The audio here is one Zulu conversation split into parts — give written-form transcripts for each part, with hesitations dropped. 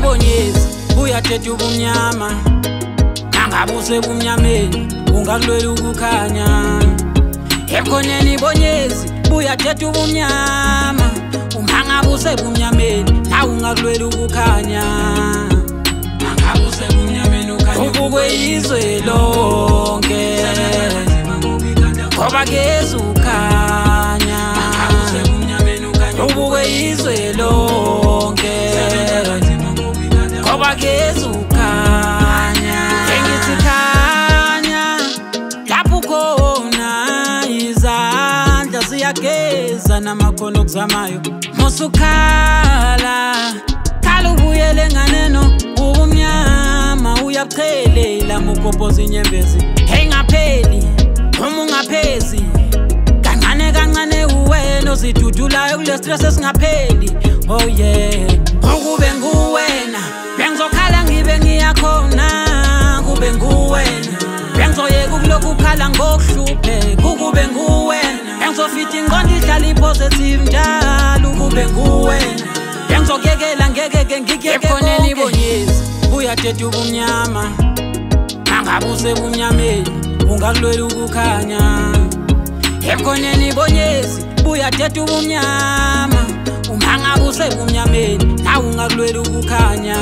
Ibonyezi buyathetha ubumnyama, nangabe usebumnyameni ungakulwela ukukhanya. Ebukhoneni ibonyezi buyathetha ubumnyama, uma ngabe usebumnyameni nawe ungakulwela ukukhanya. Nangabe usebumnyameni ukhanya ubukwe izwe lonke, ngoba kuyeza ukukhanya. Ubukwe izwe lonke, ngoba kuyeza ukukhanya. Ngithi khanya lapho khona izandla ziyageza namakhono okuzamayo. Musukhala khala ubuyele nganeno, ubumnyama uyabuchelela mugobhoza inyembezi. Hey ngapheli uma ungaphezi, kancane kancane uwena ozidudulayo kule stress esingapheli. Oh yeah, ukube nguwena bengizokhala ngibe ngiyakhona, kube nguwena bengizoyeka ukulokhu ukhala ngokuhlupheka. Ukube nguwena bengizofitha ingqondo ihlale i-positive njalo. Ukube nguwena bengizokuyekela ngeke ngikuyeke. Ebukhoneni ibonyezi buyathetha ubumnyama, nangabe usebumnyameni ungakulwela ukukhanya. Ebukhoneni ibonyezi buyathetha ubumnyama, uma ngabe usebumnyameni nawe ungakulwela ukukhanya.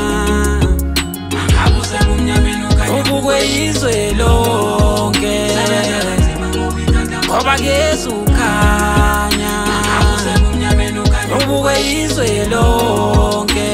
Nangabe usebumnyameni ukhanya ubukwe izwe lonke, ngoba kuyeza ukukhanya. Ubukwe izwe lonke,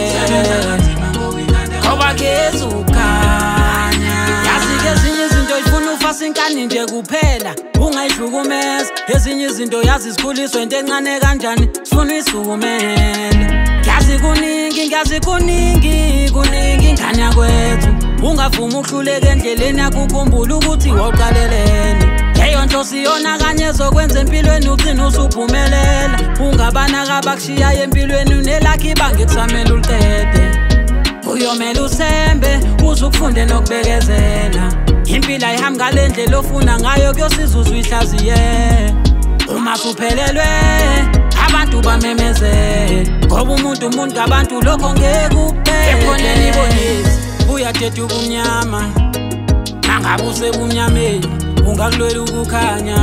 ngoba kuyeza ukukhanya. Yazi-ke ezinye izinto ifuna ufase inkani nje kuphela, ungayihlukumeza. Ezinye izinto yazi zikhuliswe into encane kanjani, sifuna uyisukumele. Ngiyazi kuningi, ngiyazi kuningi, kuningi ingane yakwethu. Ungavumi ukuhluleka endleleni yakho, ukhumbule ukuthi wawuqaleleni. Leyo nhloso iyona kanye ezokwenza empilweni ugcine usuphumelela. Ungabanaka abakushiyayo empilweni, unelakho ibanga ekusamele uliqede. Uyomele usembe uze ukufunde nokubekezela. Impilo ayihambi ngale ndlela ofuna ngayo, kuyosiza uze uyihlaziye. Uma suphelelwe abantu bamemezele, ngoba umuntu umuntu ngabantu lokho ngeke kuphele. Ebukhoneni ibonyezi buyathetha ubumnyama, nangabe usebumnyameni ungakulwela ukukhanya.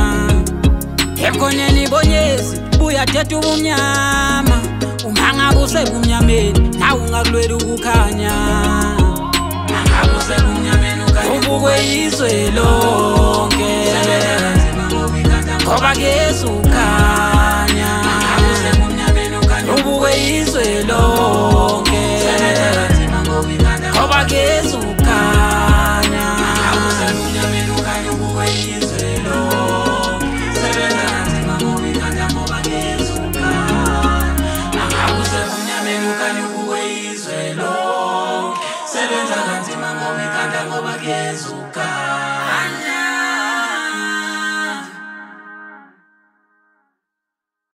Ebukhoneni ibonyezi buyathetha ubumnyama, uma ngabe usebumnyameni nawe ungakulwela ukukhanya. Nangabe usebumnyameni ukhanya ubukwe izwe lonke, ngoba kuyeza ukukhanya. Ubukwe izwe lonke, ngoba kuyeza ukukhanya. Sebenza kanzima ngoba ikhanda, ngoba kuyeza ukukhanya.